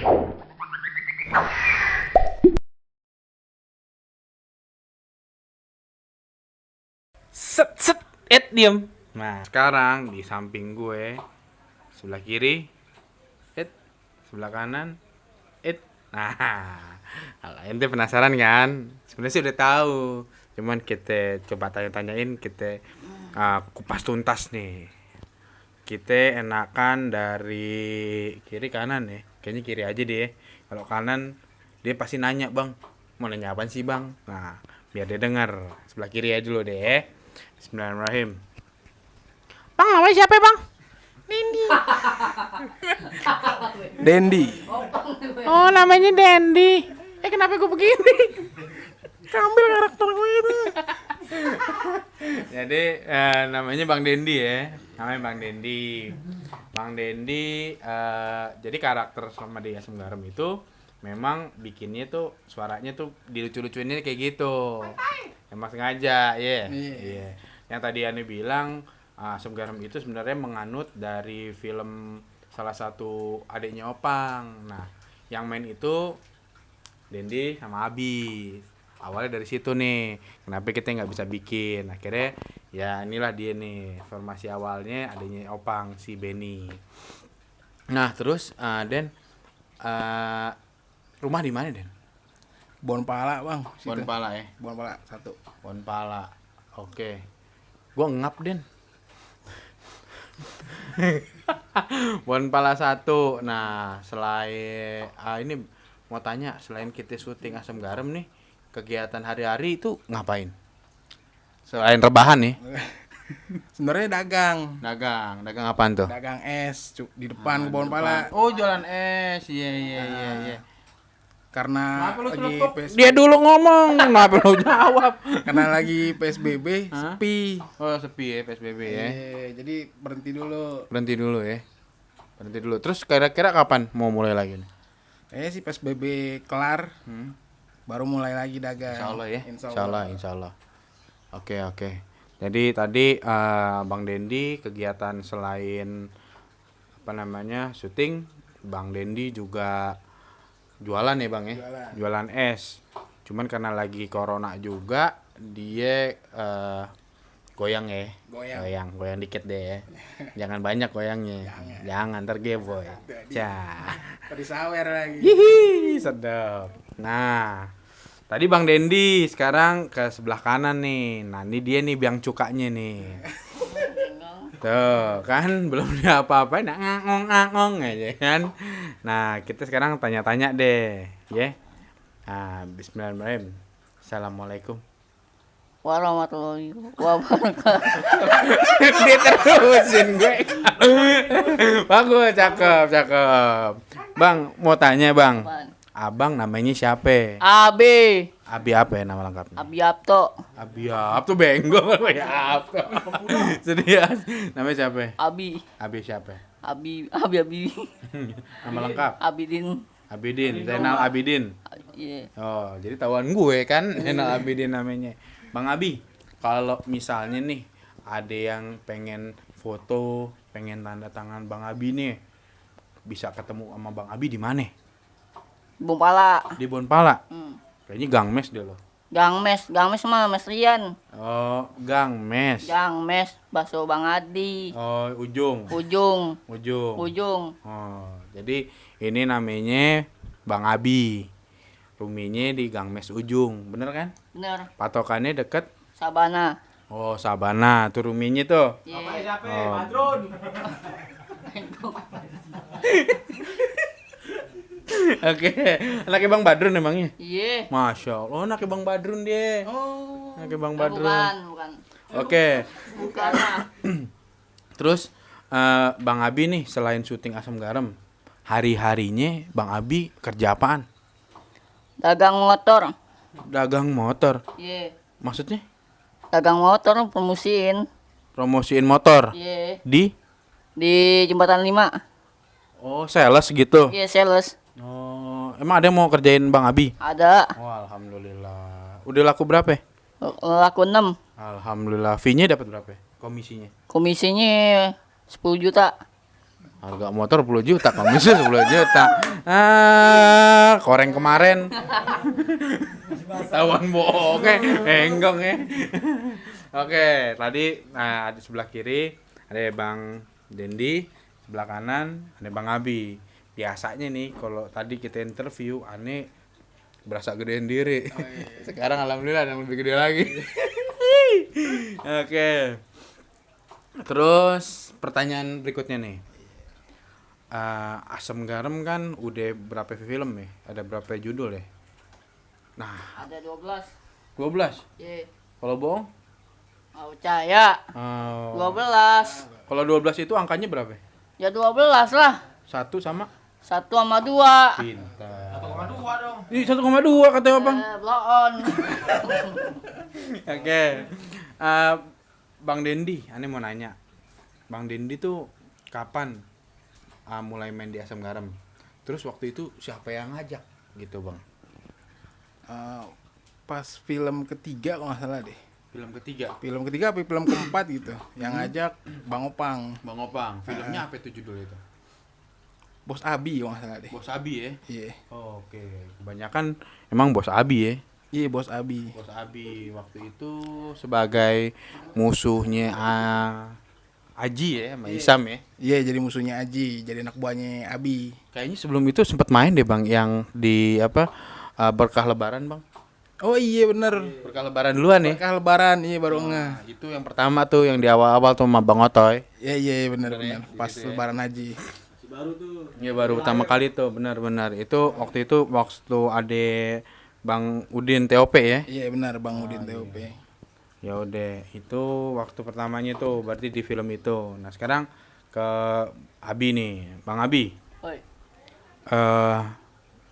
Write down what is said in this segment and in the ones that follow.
Set set diem. Nah, sekarang di samping gue, sebelah kiri, sebelah kanan, nah, kalau ente penasaran kan? Sebenarnya sih udah tahu, cuman kita coba tanya-tanyain, kita kupas tuntas nih. Kita enakan dari kiri kanan ya, kayaknya kiri aja deh. Kalau kanan dia pasti nanya, bang, mau nanya apa sih bang? Nah, biar dia dengar. Sebelah kiri aja dulu deh. Bismillahirrahmanirrahim. Bang, namanya siapa bang? Dendi. Oh, namanya Dendi. Kenapa gue begini? Kambil karakter gue itu. Jadi namanya Bang Dendi ya. Namanya Bang Dendi. Bang Dendi jadi karakter sama di Asam Garam itu memang bikinnya tuh suaranya tuh dilucu-lucuinnya kayak gitu. Emang sengaja, yeah. Yang tadi Anu bilang Asam Garam itu sebenarnya menganut dari film salah satu adiknya Opang. Nah, yang main itu Dendi sama Abi. Awalnya dari situ nih, kenapa kita nggak bisa bikin. Akhirnya ya inilah dia nih, formasi awalnya adanya Opang, si Benny. Nah terus Den, rumah di mana Den? Bonpala bang. Bonpala ya? Bonpala 1. Bonpala, oke. Gua ngap Den. Bonpala 1. Nah selain ini mau tanya, selain kita syuting Asam Garam nih, kegiatan hari-hari itu ngapain? Selain rebahan nih. Sebenarnya dagang Apaan tuh? dagang es di depan kebun pala. Oh, jualan es. Iya. Karena lagi PSBB. Dia dulu ngomong, kenapa lu jawab? Karena lagi PSBB sepi. Oh, sepi ya PSBB ya. Jadi berhenti dulu. Berhenti dulu. Terus kira-kira kapan mau mulai lagi nih? Si PSBB kelar. Baru mulai lagi dagang. Insyaallah ya. Insyaallah. Oke. Jadi tadi Bang Dendi kegiatan selain syuting, Bang Dendi juga jualan ya Bang ya. Jualan es. Cuman karena lagi corona juga dia goyang dikit deh ya. Jangan banyak goyangnya. Jangan ntar boy. Tadi sawer lagi. Hihi, sedap. Nah, tadi Bang Dendi, sekarang ke sebelah kanan nih. Nah, ini dia nih biang cukanya nih. Tuh, kan belum apa-apain, ngangong aja kan. Nah, kita sekarang tanya-tanya deh, ya. Nah, bismillahirrahmanirrahim. Assalamualaikum warahmatullahi wabarakatuh. Dia terusin gue. Bagus, cakep. Bang, mau tanya Bang. Abang namanya siapa? Abi apa ya nama lengkapnya? Abiyapto. Abiyapto benggol ya. Serius. Namanya siapa? Abi siapa? Abi Nama lengkap? Abidin. Zainal Abidin. Iya. Oh, jadi tahuan gue kan Zainal Abidin namanya. Bang Abi, kalau misalnya nih ada yang pengen foto, pengen tanda tangan Bang Abi nih, bisa ketemu sama Bang Abi di mana? Bonpala. Di Bonpala. Kayaknya Gang Mes deh lo. Gang Mes mah Mas Rian. Oh, Gang Mes. Bakso Bang Adi. Oh, Ujung. Oh, jadi ini namanya Bang Abi. Ruminya di Gang Mes Ujung, bener kan? Bener. Patokannya deket Sabana. Oh, Sabana, tuh ruminya tuh. Iya. Siapa? Badrun. Oke, anaknya Bang Badrun emangnya? Iya. Masya Allah, anaknya Bang Badrun dia. Oh. Anaknya Bang Badrun. Bukan. Oke. Bukan. Terus Bang Abi nih selain syuting Asam Garam, hari-harinya Bang Abi kerja apaan? Dagang motor. Dagang motor. Iya. Maksudnya? Dagang motor Promosiin motor. Iya. Di Jembatan 5. Oh, sales gitu. Iya, sales. Oh, emang ada yang mau kerjain Bang Abi? Ada. Oh, alhamdulillah. Udah laku berapa? Laku 6. Alhamdulillah. Fee-nya dapat berapa? Komisinya Komisinya 10 juta. harga motor 10 juta, komisi 10 juta. Koreng kemarin. Tawan bohongnya, enggong ya. Oke, tadi nah di sebelah kiri ada Bang Dendi, sebelah kanan ada Bang Abi. Biasanya nih kalau tadi kita interview aneh berasa gedein diri. Sekarang alhamdulillah ada yang lebih gede lagi. Oke. Terus pertanyaan berikutnya nih. Asam Garam kan udah berapa film ya? Ada berapa judul ya? Nah, Ada 12. 12. Ye. Kalau bohong? Nggak percaya. 12. Kalau 12 itu angkanya berapa? Ya 12 lah. 1 sama 1 sama 2. Pintar. 1,2 dong. Ih, 1,2 katanya Bang. Blow on. Oke. Bang Dendi, aneh mau nanya. Bang Dendi tuh kapan mulai main di Asam Garam? Terus waktu itu siapa yang ngajak gitu, Bang? Pas film ketiga kalau nggak salah deh. Film ketiga. Film ketiga apa film keempat gitu. Yang ngajak Bang Opang. Bang Opang. Filmnya apa itu judul itu? Bos Abi kalau nggak salah deh. Bos Abi ya? Iya. Oh, oke. Kebanyakan emang Bos Abi ya? Iya, Bos Abi. Bos Abi waktu itu sebagai musuhnya Aji ya, sama Isam ya. Iya, jadi musuhnya Aji, jadi anak buahnya Abi. Kayaknya sebelum itu sempat main deh Bang yang di Berkah Lebaran Bang. Oh iya bener. Berkah Lebaran duluan ya. Berkah Lebaran, iya baru Nah, itu yang pertama tuh yang di awal-awal tuh sama Bang Otoy. Iya bener. Pas Gitu ya. Lebaran Haji. Iya baru pertama kali tuh benar-benar. Itu waktu ada Bang Udin TOP ya. Iya benar Bang Udin TOP. Ya udah, itu waktu pertamanya tuh berarti di film itu. Nah, sekarang ke Abi nih, Bang Abi. Oi.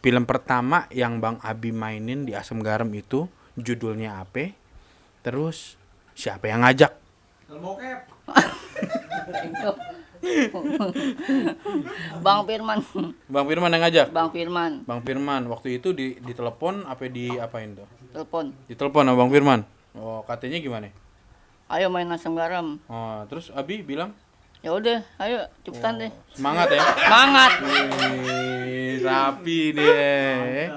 Film pertama yang Bang Abi mainin di Asam Garam itu judulnya apa? Terus siapa yang ngajak? Bang Firman. Bang Firman yang ngajak. Bang Firman. Bang Firman waktu itu di telepon apa di apain tuh? Telepon. Di telepon sama Bang Firman. Oh, katanya gimana? Ayo main asam garam. Oh, terus Abi bilang, Ya udah, ayo cepetan deh. semangat ya. Semangat. Wih, rapi deh.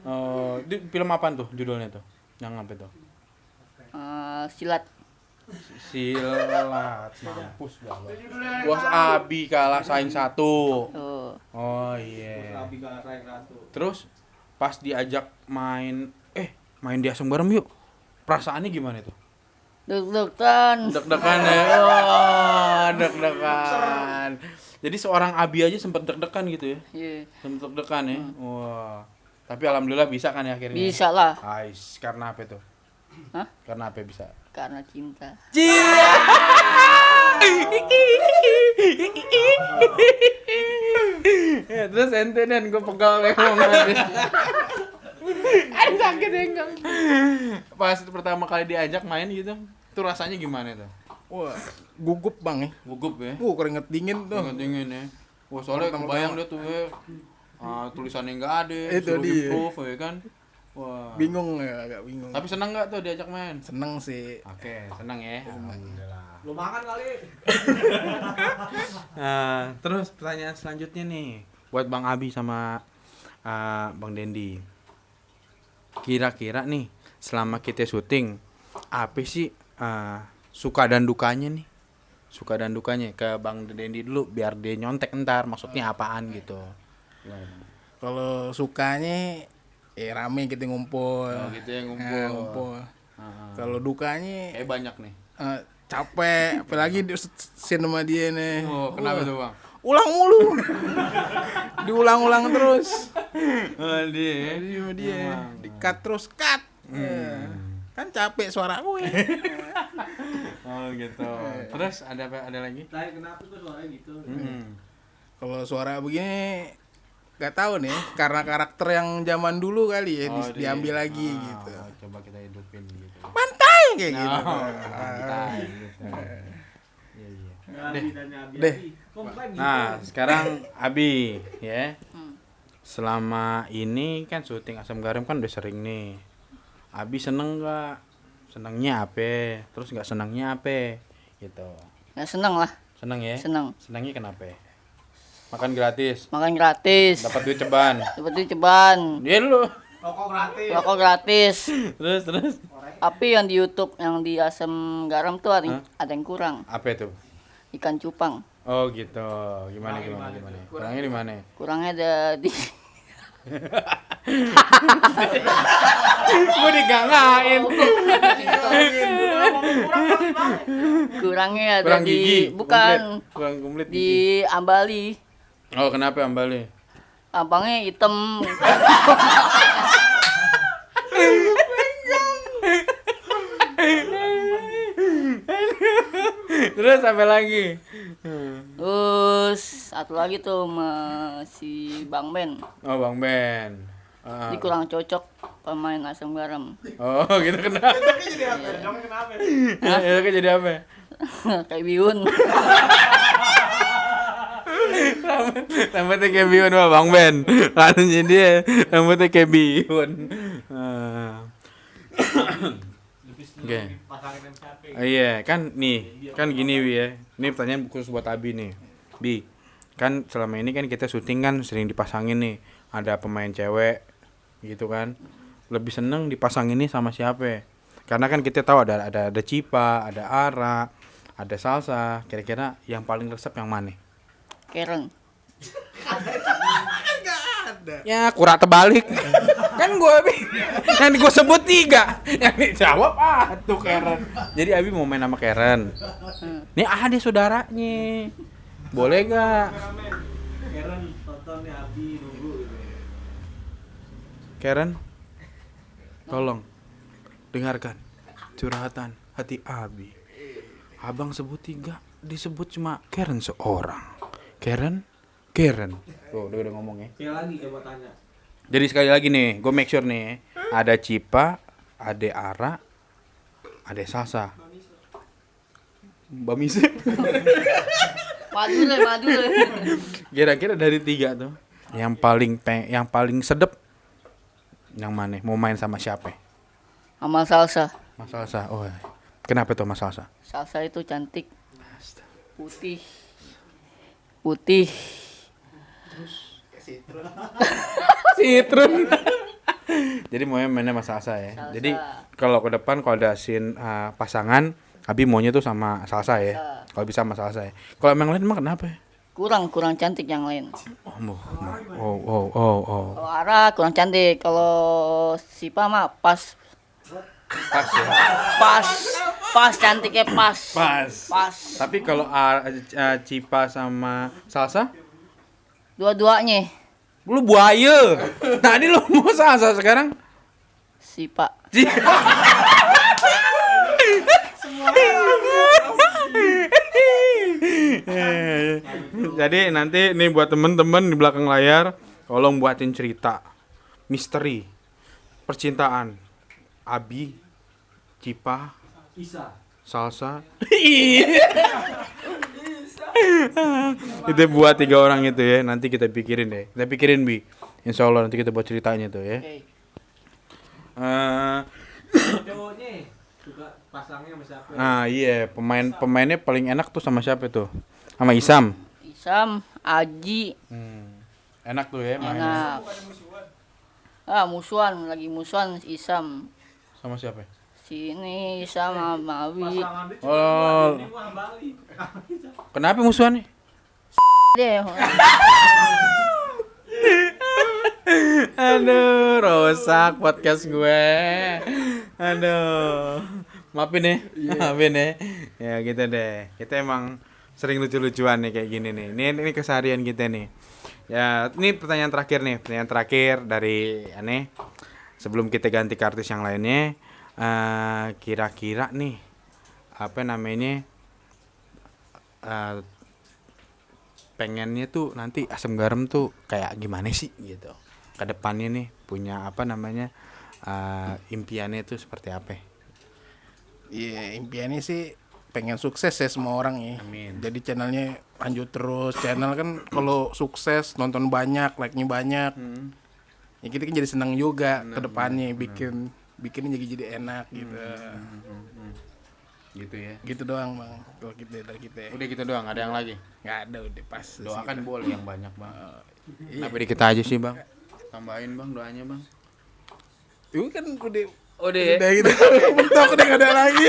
Oh, di film apaan tuh judulnya tuh? Yang apa tuh? Silat. Silat, mampus banget. Bos Abi kalah saing satu. Tuh. Oh iya. Terus pas diajak main di Asam Garam yuk. Perasaannya gimana tuh? Deg-degan. Deg-degan ya. Oh, deg-degan. Jadi seorang Abi aja sempet deg-degan gitu ya. Iya. Sempet deg-degan ya. Wah. Tapi alhamdulillah bisa kan ya akhirnya. Bisa lah. Ais, karena apa tuh? Hah? Karena apa bisa? Karena cinta. Ya, terus ente dan gue pegal ngomong nanti. Aduh sakit enggak. Pas pertama kali diajak main gitu, tuh rasanya gimana tuh? Wah, gugup Bang ya. Gugup ya? Keringet dingin tuh. Ingat dingin ya. Wah soalnya kebayang dia tuh ya. Tulisannya nggak ada, Itu suruh dia. improve ya kan. Wah. Bingung ya, agak bingung. Tapi senang nggak tuh diajak main? Seneng sih. Oke, senang ya. Alhamdulillah. Lu makan kali. Terus pertanyaan selanjutnya nih buat Bang Abi sama Bang Dendi. Kira-kira nih selama kita syuting apa sih suka dan dukanya nih? Suka dan dukanya ke Bang Dendi dulu biar dia nyontek ntar maksudnya apaan gitu. Kalau sukanya rame kita ngumpul. Oh, gitu ya, ngumpul. Nah, ngumpul. Kalau dukanya Banyak nih. capek, apalagi di scene sama dia nih. Oh, kenapa Wah, tuh Bang? ulang mulu. Diulang-ulang terus. Oh, dia. Jadi sama dia di-cut terus cut. Kan capek suara gue. Oh, gitu. Terus ada lagi? Tanya kenapa tuh suaranya gitu? Kalau suara begini nggak tahu nih, karena karakter yang zaman dulu kali ya diambil lagi gitu. Coba kita hidupin gitu. Pantai kayak gitu. Pantai gitu. Iya. Abi tanya Abi. Deh. Kok bukan gitu? Nah, sekarang Abi ya. Selama ini kan syuting Asam Garam kan udah sering nih. Abi seneng nggak? Senengnya apa? Terus nggak senengnya apa? Gitu. Ya seneng lah. Seneng ya? Seneng. Senengnya kenapa? Makan gratis. makan gratis, Dapat duit ceban. dapat duit ceban, Dia lu. Rokok gratis. rokok gratis. Terus. Tapi yang di YouTube yang di asam garam tuh ada yang kurang, Apa itu? ikan cupang. Oh gitu. Gimana? Kurangnya di mana? Kurangnya ada di Gua digangain. kurangnya ada Kurang di gigi. bukan Komplit. Kurang komplit gigi. di ambali. Oh, kenapa ambali? Abangnya hitam. Terus apa lagi? Terus satu lagi tuh sama si Bang Ben. Oh, Bang Ben. Ah. Ini kurang cocok pemain asam garam. Oh, gitu kenapa? Kenapa? Ya, itu jadi apa? Kayak Biun. Rambutnya kayak Bihun mah Bang Ben. Katanya dia rambutnya kayak Bihun. Ah. Oke. Pasangin yang siapa? Iya, kan nih, kan gini Wi ya. Ini pertanyaan khusus buat Abi nih. Bi, kan selama ini kan kita syuting kan sering dipasangin nih. Ada pemain cewek gitu kan. Lebih seneng dipasang ini sama siapa? Karena kan kita tahu ada Cipa, ada Ara, ada Salsa. Kira-kira yang paling resep yang mana? Keren. Ya kurang terbalik. Kan gue sebut 3. Yang dijawab tuh Karen. Jadi Abi mau main sama Karen. Nih ada saudaranya. Boleh gak? Karen tonton nih Abi nunggu gitu. Karen, tolong dengarkan curhatan hati Abi. Abang sebut 3, disebut cuma Karen seorang. Karen. Tuh, udah ngomong ya. Sekali lagi coba tanya. Jadi sekali lagi nih, gue make sure nih, ada Cipa, ada Ara, ada Salsa. Mbak Mise. Madu le. Kira-kira dari 3 tuh, yang paling sedep, yang mana? Mau main sama siapa? Sama Salsa. Mas Salsa. Oh, kenapa tuh Mas Salsa? Salsa itu cantik. Putih. Citrun. Jadi maunya mainnya Mas Salsa ya. Salsa. Jadi kalau ke depan kalau ada scene pasangan, Abi maunya tuh sama Salsa ya. Salsa. Kalau bisa sama Salsa ya. Kalau yang lain emang kenapa ya? Kurang cantik yang lain. Oh. Kalau Ara kurang cantik. Kalau Sipa mah pas Pas ya. pas cantiknya pas. Pas. Tapi kalau Cipa sama Salsa, Dua-duanya lu buaya. Tadi lu mau Salsa sekarang? Sipa. Jadi nanti nih buat temen-temen di belakang layar, tolong buatin cerita misteri percintaan Abi, Cipa, Isa. Salsa. Itu buat 3 orang itu ya. Nanti kita pikirin deh. Kita pikirin Bi. Insya Allah nanti kita buat ceritanya tuh ya. Oke. Cowoknya suka pasangnya sama siapa? Nah iya, pemainnya paling enak tuh sama siapa tuh? Sama Isam. Isam, Aji, Enak tuh ya mainnya. enak. Lagi musuhan Isam. Sama siapa? Sini Isam sama Abi. Pasangan dia Oh. ini mah Bali. Kenapa musuhan nih? Deh. Aduh, rusak podcast gue. Aduh. Maafin ya. Maafin ya. Ya gitu deh. Kita emang sering lucu-lucuan nih kayak gini nih. Ini keseharian kita nih. Ya, ini pertanyaan terakhir dari aneh. Sebelum kita ganti ke artis yang lainnya, kira-kira nih apa namanya? Pengennya tuh nanti asam garam tuh kayak gimana sih gitu. Kedepannya nih punya apa namanya? Impiannya tuh seperti apa? Iya, impiannya sih pengen sukses ya semua orang ya. Amin. Jadi channelnya lanjut terus. Channel kan kalau sukses nonton banyak, like-nya banyak. Ya kita kan jadi senang juga ke depannya bikinnya jadi enak gitu. Gitu ya. Gitu doang bang. Kalau kita dari kita. Udah gitu doang, ada yang lagi. Nggak ada udah pas. Doakan segitu. boleh yang banyak, Bang. Iya. Tapi dikit aja sih, Bang. Tambahin, Bang, doanya, Bang. Itu kan udah Udah gitu. Mentok udah nggak ada lagi.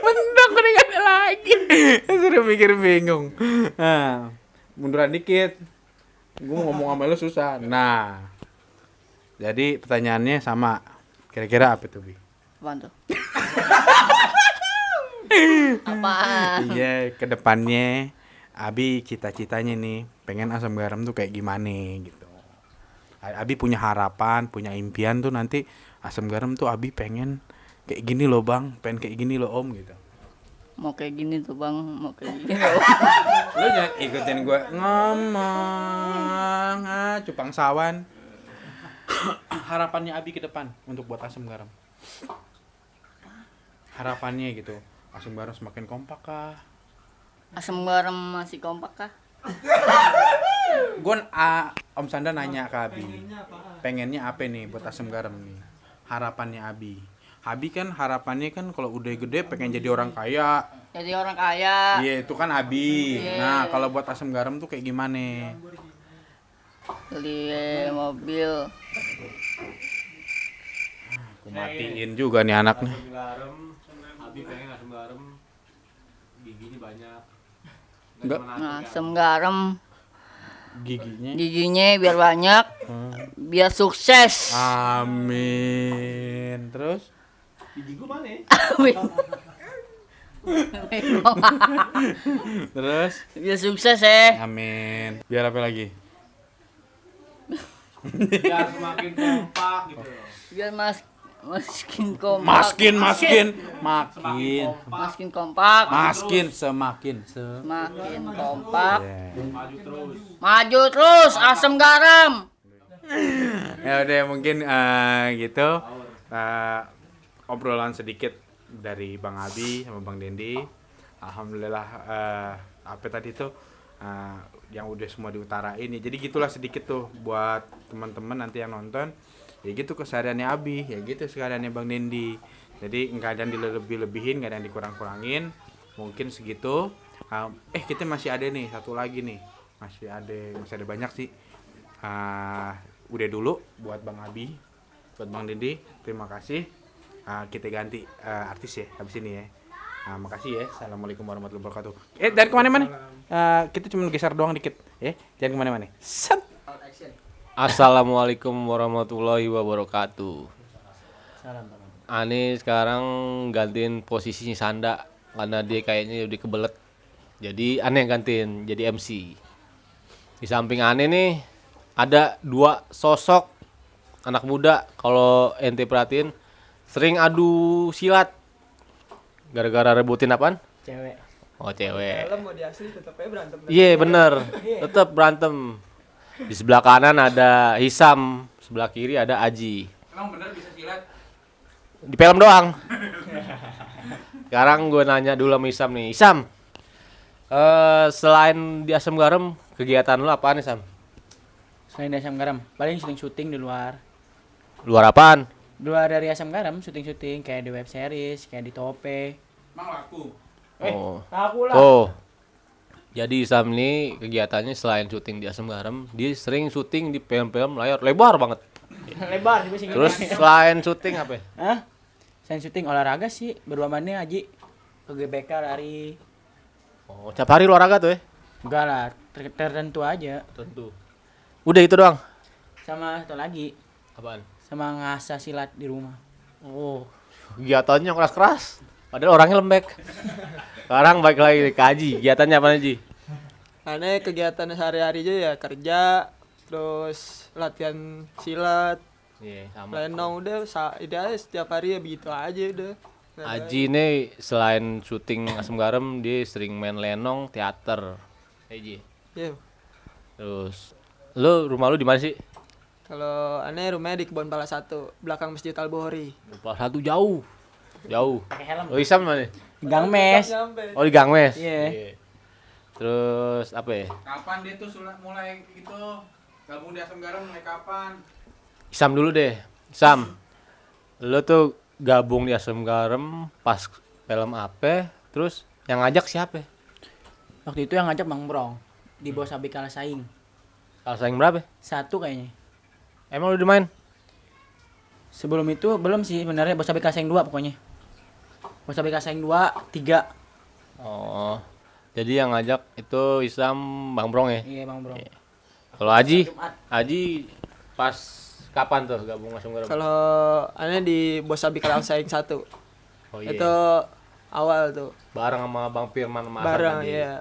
mentok udah gak ada lagi. Sudah mikir bingung. Nah, munduran dikit. Gue ngomong sama lu susah. Nah, jadi pertanyaannya sama. Kira-kira apa tuh, Bi? Apaan tuh? Apaan? Iya, ke depannya Abi cita-citanya nih pengen asam garam tuh kayak gimana gitu. Abi punya harapan, punya impian tuh nanti asam garam tuh Abi pengen kayak gini loh bang, pengen kayak gini loh om gitu. Mau kayak gini tuh bang, mau kayak gini loh. Lu jangan ikutin gue ngomong, cupang sawan. Harapannya Abi ke depan untuk buat asam garam. Harapannya gitu, asam garam semakin kompak kah? Asam garam masih kompak kah? Om Sanda nanya ke Abi, pengennya apa nih buat asam garam nih? Harapannya Abi. Abi kan harapannya kan kalau udah gede pengen jadi orang kaya. Jadi orang kaya. Iya itu kan Abi. Iya. Nah kalau buat asam garam tuh kayak gimana? Beli mobil. Aku matiin juga nih anaknya. Asam garam, Abi pengen asam garam giginya banyak. Enggak. Nah, asam garam Giginya. giginya biar banyak, biar sukses. Amin. Terus? Gigi gua mana? Terus? Biar sukses ya. Amin. Biar apa lagi? Biar semakin kompak gitu. Biar maskin kompak. Makin. Semakin Maskin kompak. Semakin. Makin kompak. Yeah. maju terus. Maju terus asam garam. Ya udah mungkin gitu obrolan sedikit dari Bang Abi sama Bang Dendi. Alhamdulillah apa tadi tuh yang udah semua diutarain ya. Jadi gitulah sedikit tuh buat teman-teman nanti yang nonton. Ya gitu kesehariannya Abi, ya gitu kesehariannya Bang Dendi. Jadi nggak ada yang dilebih-lebihin, nggak ada yang dikurang-kurangin. Mungkin segitu. Kita masih ada nih satu lagi nih. Masih ada banyak sih. Udah dulu buat Bang Abi, buat Bang Dendi, terima kasih. Kita ganti artis ya habis ini ya. Makasih ya. Assalamualaikum warahmatullahi wabarakatuh. Dari kemana-mana? Kita cuma geser doang dikit. Jangan kemana-mana. Set. Assalamualaikum warahmatullahi wabarakatuh. Ani sekarang gantiin posisinya Sanda karena dia kayaknya udah kebelet. Jadi Ani yang gantiin jadi MC. Di samping Ani nih ada dua sosok anak muda kalau ente perhatiin sering adu silat. Gara-gara rebutin apaan? Cewek. Oh, cewek. Dalam mau di asli tetap aja berantem. Iya bener, tetap berantem. Di sebelah kanan ada Hisam, sebelah kiri ada Aji. Emang bener bisa silat? Di film doang. Sekarang gue nanya dulu sama Hisam nih. Hisam, selain di asam garam, kegiatan lu apaan nih, Sam? Selain dari asam garam, paling syuting-syuting di luar. Luar apaan? Luar dari asam garam, syuting-syuting kayak di web series, kayak di Tope. Emang laku? Oh. Aku lah. Oh. Jadi Hisam ini kegiatannya selain syuting di asam garam, dia sering syuting di film-film layar lebar banget. Lebar juga sih. Terus selain syuting apa ya? Hah? Selain syuting olahraga sih, berduamannya Aji ke GBK lari. Oh, tiap hari olahraga tuh ya? Enggak lah, tertentu aja. Tentu. Udah itu doang. Sama satu lagi, Apaan? sama ngasah silat di rumah. Oh, kegiatannya keras-keras. Padahal orangnya lembek. Sekarang balik lagi ke Haji. Kegiatannya apa Haji? Aneh kegiatan sehari-hari aja ya kerja, terus latihan silat, Iya, sama. lenong udah ide aja setiap hari ya begitu aja udah. Haji ini selain syuting asam garam, dia sering main lenong, teater. Haji. Ya, Terus, rumah lu di mana sih? kalau aneh rumahnya di Kebon Pala 1, belakang Masjid Al-Bukhari. Lupa satu jauh. Jauh. Pakai helm. Oh, Isam mana? Gang mes. Nyampe. Oh, di Gang Mes. Iya. Terus apa ya? Kapan dia tuh mulai gitu gabung di asam garam mulai kapan? Isam dulu deh. Isam. Lu tuh gabung di asam garam pas Film apa? Terus yang ngajak siapa? Waktu itu yang ngajak Bang Brong di Bos Abi Kalah Saing. Kalau saing berapa? 1 kayaknya. Emang lu udah main? Sebelum itu belum sih sebenarnya, Bos Abi Kalah Saing 2 pokoknya. Bos Abi Kalah Saing 2, 3. Oh. Jadi yang ngajak itu Isam Bang Brong ya? Iya Bang Brong. Kalau Aji, Jumat. Aji pas kapan tuh gabung Asam Garam? Kalau aneh di Bos Abi Kalah Saing 1. Oh iya. Itu awal tuh. Bareng sama Bang Firman sama Hasan Bareng tadi. ya.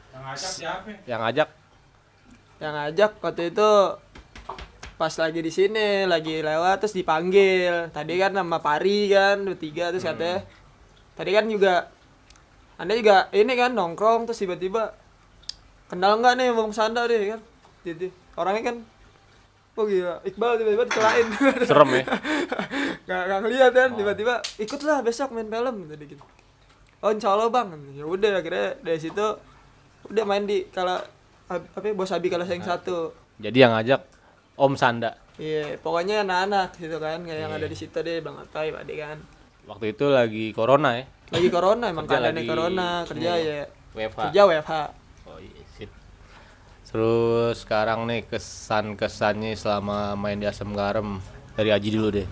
Yang ngajak siapa? Yang ngajak Yang ngajak waktu itu pas lagi di sini, lagi lewat terus dipanggil. Tadi kan nama Pari kan, bertiga terus katanya. Tadi kan juga Anda juga ini kan nongkrong terus tiba-tiba kenal nggak nih Bang Sanda deh kan. Jadi orangnya kan oh gila, Iqbal tiba-tiba dicelain. serem ya. Gak ngeliat kan, tiba-tiba ikutlah besok main film tadi gitu. Oh insya Allah bang, ya udah akhirnya dari situ udah main di kalau apa ya, Bos Abi Kalah Saing 1. Jadi yang ngajak Om Sanda. Iya, pokoknya anak-anak gitu kan, kayak yang ada di situ deh Bang Atai, Pak De kan. Waktu itu lagi corona ya. Lagi corona emang Kerja keadaannya lagi corona, kerja ini, ya. WFH. Kerja WFH. Oh iya, sip. Terus sekarang nih kesan-kesannya selama main di Asam Garam dari Aji dulu deh.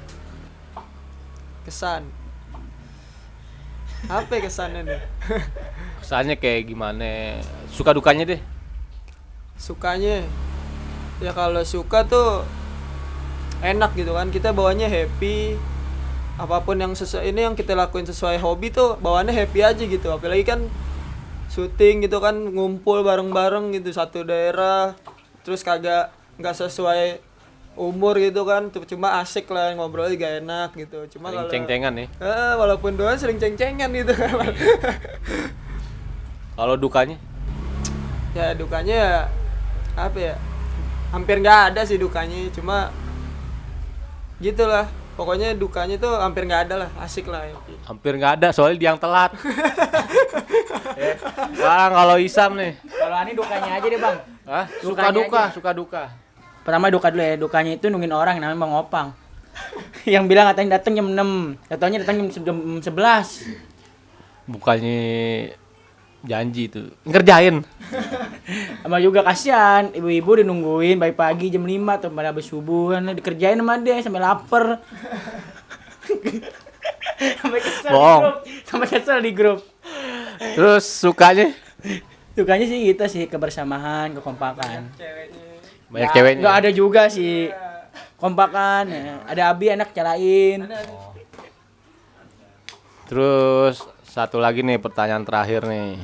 Kesan. Apa ya kesannya nih? Kesannya kayak gimana? Suka dukanya deh. Sukanya ya kalau suka tuh enak gitu kan, kita bawaannya happy, apapun yang sesuai ini yang kita lakuin sesuai hobi tuh bawaannya happy aja gitu. Apalagi kan syuting gitu kan, ngumpul bareng-bareng gitu satu daerah, terus nggak sesuai umur gitu kan, cuma asik lah ngobrol juga enak gitu. Cuma Sering kalau ceng-cengan nih. walaupun doang sering ceng-cengan gitu kan. Kalau dukanya? Ya dukanya ya apa ya, hampir nggak ada sih dukanya, cuma gitulah pokoknya dukanya tuh hampir nggak ada lah, asik lah. Hampir nggak ada soalnya dia yang telat. Sekarang kalau Isam nih, Kalau Ani dukanya aja deh Bang. Hah? Dukanya Suka duka. Pertama duka dulu ya, dukanya itu nungguin orang namanya Bang Opang. Yang bilang katanya datang jam 6, katanya datang jam 11. Bukannya janji tuh ngerjain. Sama juga kasihan, ibu-ibu udah nungguin bayi pagi jam 5 tuh pada habis subuh kan dikerjain sama dia sampai lapar. Sampai kesel Bohong. di grup. Sampai kesel di grup. Terus sukanya Dukanya sih gitu sih, kebersamaan, kekompakan. banyak ceweknya. Enggak ada juga sih. Kompakan, ya. Ada Abi anak calain. Terus satu lagi nih pertanyaan terakhir nih.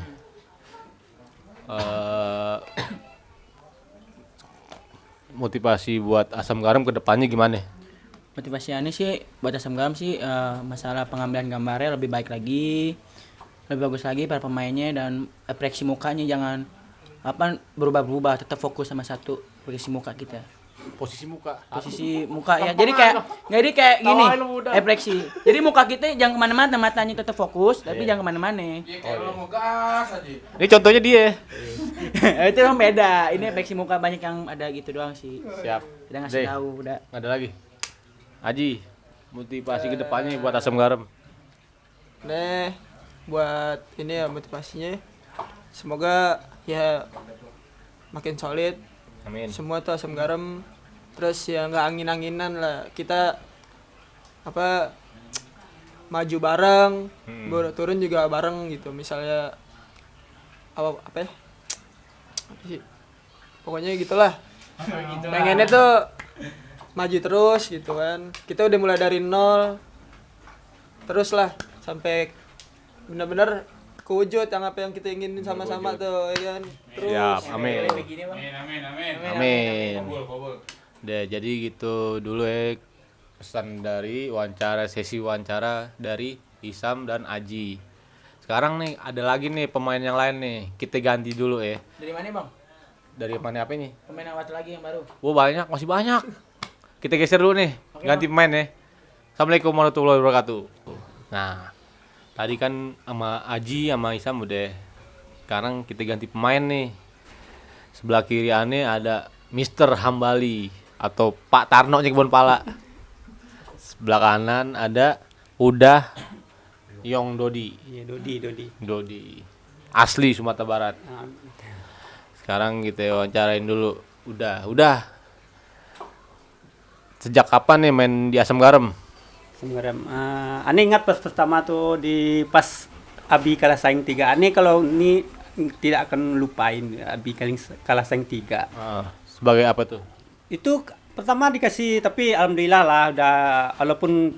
Motivasi buat Asam Garam ke depannya gimana? Motivasi Ani sih buat Asam Garam sih masalah pengambilan gambarnya lebih baik lagi, lebih bagus lagi para pemainnya, dan ekspresi mukanya jangan berubah-berubah, tetap fokus sama satu ekspresi muka kita. Posisi muka. Posisi muka ya, jadi kayak gini, ekspresi. Jadi muka kita jangan kemana-mana, matanya tetap fokus, tapi jangan kemana-mana. Iya kayak lo mau gas aja. Ini contohnya dia. Itu yang beda. Ini ekspresi muka banyak yang ada gitu doang sih. Siap. Udah ngasih Deh. tahu, udah. Nggak ada lagi. Aji, motivasi ke depannya buat Asam Garam. Nih buat ini ya motivasinya, semoga ya makin solid Amin. semua tuh Asam Garam, terus ya nggak angin-anginan lah, kita apa maju bareng, turun juga bareng gitu. Misalnya apa ya, apa sih, pokoknya gitulah. Pengennya tuh maju terus gitu kan, kita udah mulai dari nol terus lah sampai benar-benar kewujud yang apa yang kita inginin sama-sama tuh ya kan. Terus Siap, amin. Amin. Amin. Kabul. Deh, jadi gitu dulu ya pesan dari sesi wawancara dari Isam dan Aji. Sekarang nih ada lagi nih pemain yang lain nih. Kita ganti dulu ya. Dari mana, Bang? Dari mana apa nih? Pemain awat lagi yang baru. Banyak, masih banyak. Kita geser dulu nih, ganti pemain ya. Assalamualaikum warahmatullahi wabarakatuh. Nah, tadi kan sama Aji sama Isam udah. Sekarang kita ganti pemain nih. Sebelah kiri aneh ada Mr. Hambali atau Pak Tarno Kebon Pala. Sebelah kanan ada Udah Yong Dodi. Iya, Dodi. Dodi. Asli Sumatera Barat. Nah, Sekarang kita wawancarain dulu. Udah. Sejak kapan nih main di Asam Garam? sebenarnya aneh ingat pas pertama tuh di pas Abi kalah saing 3. Aneh kalau ini tidak akan lupain Abi kalah saing 3. Sebagai apa tuh? Itu pertama dikasih, tapi alhamdulillah lah udah, walaupun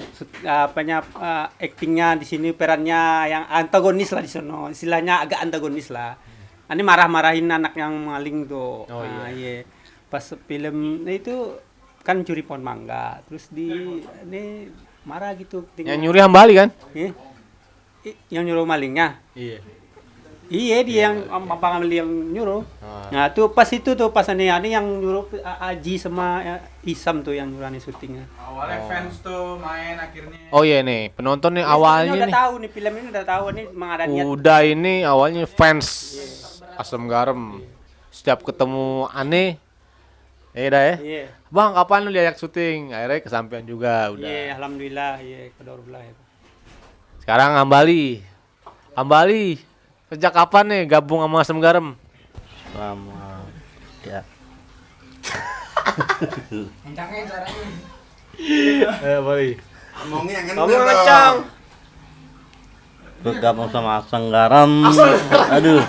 aktingnya di sini perannya yang antagonis lah di sono, istilahnya agak antagonis lah. Ini marah-marahin anak yang maling tuh. Oh, iya. Pas film itu kan curi pohon mangga, terus ini marah gitu. Yang nyuri Hambali kan? Yang nyuruh malingnya. Iya. Iya, dia yang Bang Amli yang nyuruh. Nah, tuh pas ini yang nyuruh Aji sama Isam tuh yang nyuruh syutingnya. Awalnya fans tuh main akhirnya. Oh iya nih, penonton nih Ya, awalnya udah nih. tahu nih film ini, udah tahu nih memang ada niat. Udah ini awalnya fans Asam Garam. Setiap ketemu Aneh, dah ya. Iya. Bang, kapan lu diajak syuting? Akhirnya kesampaian juga udah. Iya, alhamdulillah, iya, kedorullah ya. Sekarang Hambali, sejak kapan nih gabung sama Asam Garam? Selama ya Bali. ngomong kencang. Bergabung sama Asam Garam. Aduh.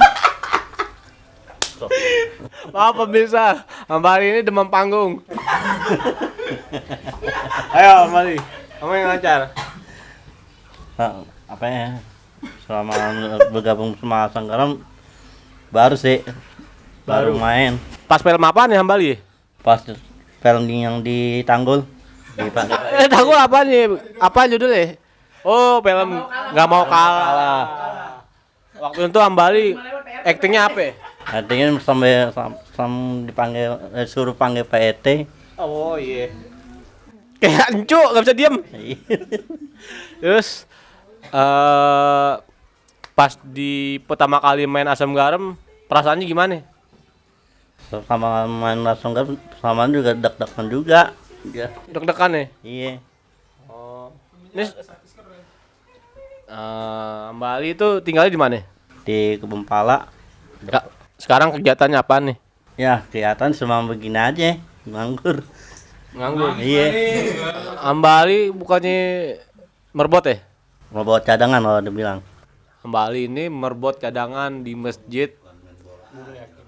Maaf pemirsa, Hambali ini demam panggung. Ayo Hambali, kamu yang lancar. Apa ya? Selama bergabung sama Asam Garam baru sih. Baru main. Pas film apa nih Hambali? Pas film yang di Tanggul. Tanggul apa nih? Apa judulnya? Oh, film Nggak Mau Kalah. Waktu itu Hambali aktingnya apa? Artinya sampai dipanggil suruh panggil PET. Oh iya. Kayak encu, nggak bisa diem. Terus pas di pertama kali main Asam Garam, perasaannya gimana? Sama main Asam Garam sama juga deg-degan juga. Ya. Deg-degan nih. Iya. Ini Bali itu tinggalnya di mana? Di Kebun Pala. Sekarang kegiatannya apa nih? Ya, kelihatan cuma begini aja, nganggur. Nganggur. Iya. Ambali bukannya merbot ya? Mau cadangan kalau dibilang. Ambali ini merbot cadangan di masjid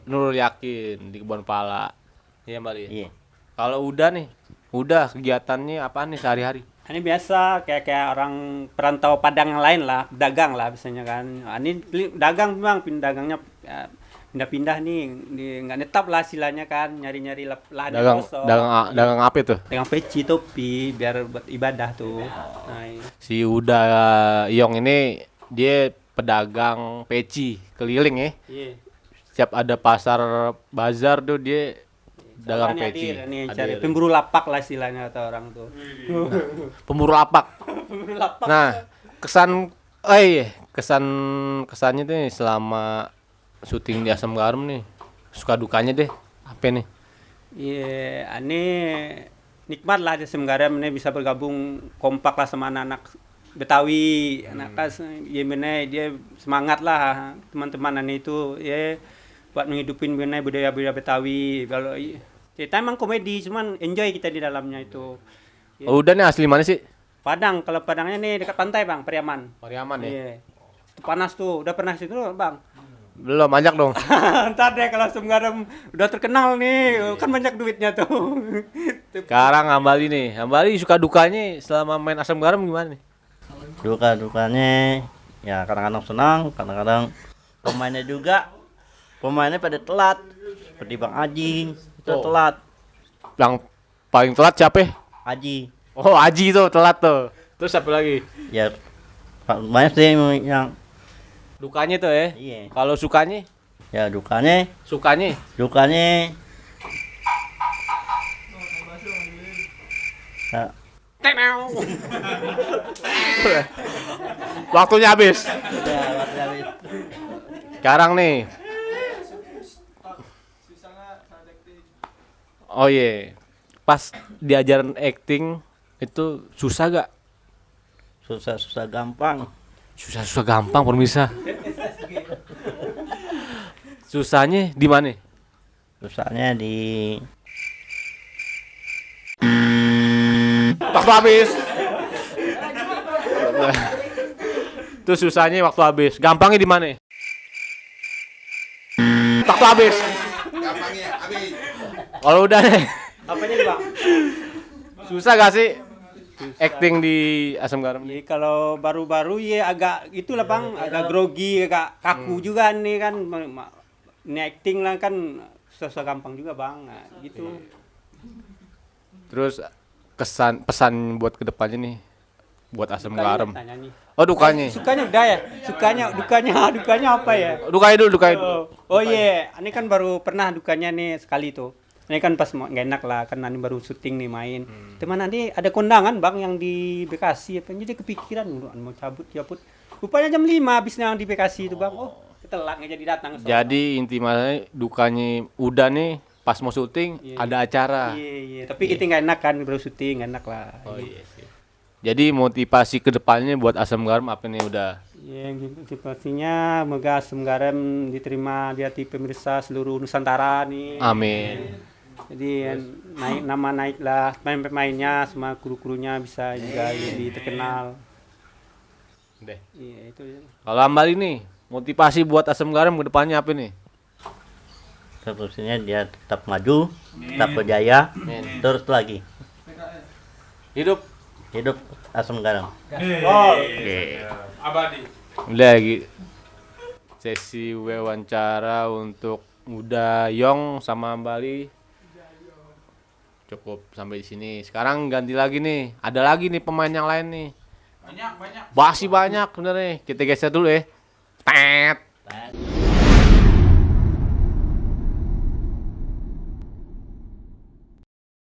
Nurul Yakin di Kebun Pala. Iya Ambali. Iya. Kalau udah kegiatannya apa nih sehari-hari? Ini biasa kayak orang perantau Padang yang lain lah, dagang lah biasanya kan. Ini dagang memang, dagangnya pindah-pindah nih, nggak netap lah istilahnya kan, nyari-nyari lahan yang kosong. Dagang apa itu? Dagang peci, topi, biar buat ibadah tuh. Nah, Si Uda Yong ini dia pedagang peci keliling ya. iya. Setiap ada pasar bazar tuh dia dagang Soalnya peci. Nih cari pemburu lapak lah istilahnya kata orang tuh. Pemburu lapak. Pemburu lapak. Nah, kesannya tuh nih selama syuting di Asam Garam nih, suka dukanya deh apa nih? Iya, aneh nikmat lah di Asam Garam ini bisa bergabung kompak lah sama anak-anak Betawi, anak kas Yemennya dia semangat lah teman-teman aneh itu ya buat menghidupin budaya-budaya Betawi. Kalau cerita emang komedi, cuman enjoy kita di dalamnya itu. Ya. Oh, udah nih asli mana sih? Padang, kalau Padangnya nih dekat pantai bang, Pariaman. Pariaman ya? Iya. Itu panas tuh, udah pernah situ bang? Belum, ajak dong. Ntar deh kalau Asam Garam udah terkenal nih, kan banyak duitnya tuh. Sekarang Hambali nih, Hambali suka dukanya selama main Asam Garam gimana nih? Dukanya ya kadang-kadang senang, kadang-kadang pemainnya pada telat. Seperti Bang Aji itu telat. Yang paling telat siapa? Aji. Oh, Aji tuh telat tuh. Terus siapa lagi? Ya banyak sih yang Dukanya tuh ya? iya. Kalau sukanya? Ya dukanya ya, Waktunya habis. ya, Sekarang nih. Oh iya. Pas diajarin acting itu susah gak? susah gampang. Susah-susah gampang pemirsa. Susahnya di mana? Susahnya di Waktu habis. Itu susahnya waktu habis. Gampangnya di mana? Waktu habis. Gampangnya habis. Kalau udah nih, Apanya bang? susah gak sih acting di Asam Garam? Ya, kalau baru-baru ya agak itulah bang, agak grogi, agak kaku juga nih kan. Ini acting lah kan susah gampang juga bang, nah, gitu. Terus pesan buat kedepannya nih, buat Asam Garam. Tanya nih. Oh dukanya. Sukanya udah ya? Dukanya apa ya? Dukanya dulu, dukanya dulu. Oh iya, ini kan baru pernah dukanya nih sekali tuh. Ini kan pas nggak enak lah, kan ini baru syuting nih main. Teman nanti ada kondangan bang yang di Bekasi, apa jadi kepikiran mau cabut. Rupanya jam 5 habisnya yang di Bekasi itu bang. Oh, telat nggak jadi datang. Jadi inti masalahnya dukanya udah nih pas mau syuting ada acara. Iya. Tapi kita nggak enak kan baru syuting, nggak enak lah. Oh iya sih. Jadi motivasi kedepannya buat Asam Garam apa nih udah? Ya, motivasinya semoga Asam Garam diterima di hati pemirsa seluruh Nusantara nih. Amin. Jadi naik lah pemain-pemainnya sama kru-krunya bisa juga lebih terkenal. Deh. Iya itu. Kalau Ambali nih, motivasi buat Asam Garam ke depannya apa nih? terusnya dia tetap maju, tetap berjaya, terus lagi Hidup Asam Garam. Abadi. lagi sesi wawancara untuk Uda Yong sama Bali cukup sampai di sini. Sekarang ganti lagi nih, ada lagi nih pemain yang lain nih. Banyak. Masih banyak bener nih. Kita geser dulu ya. Tet.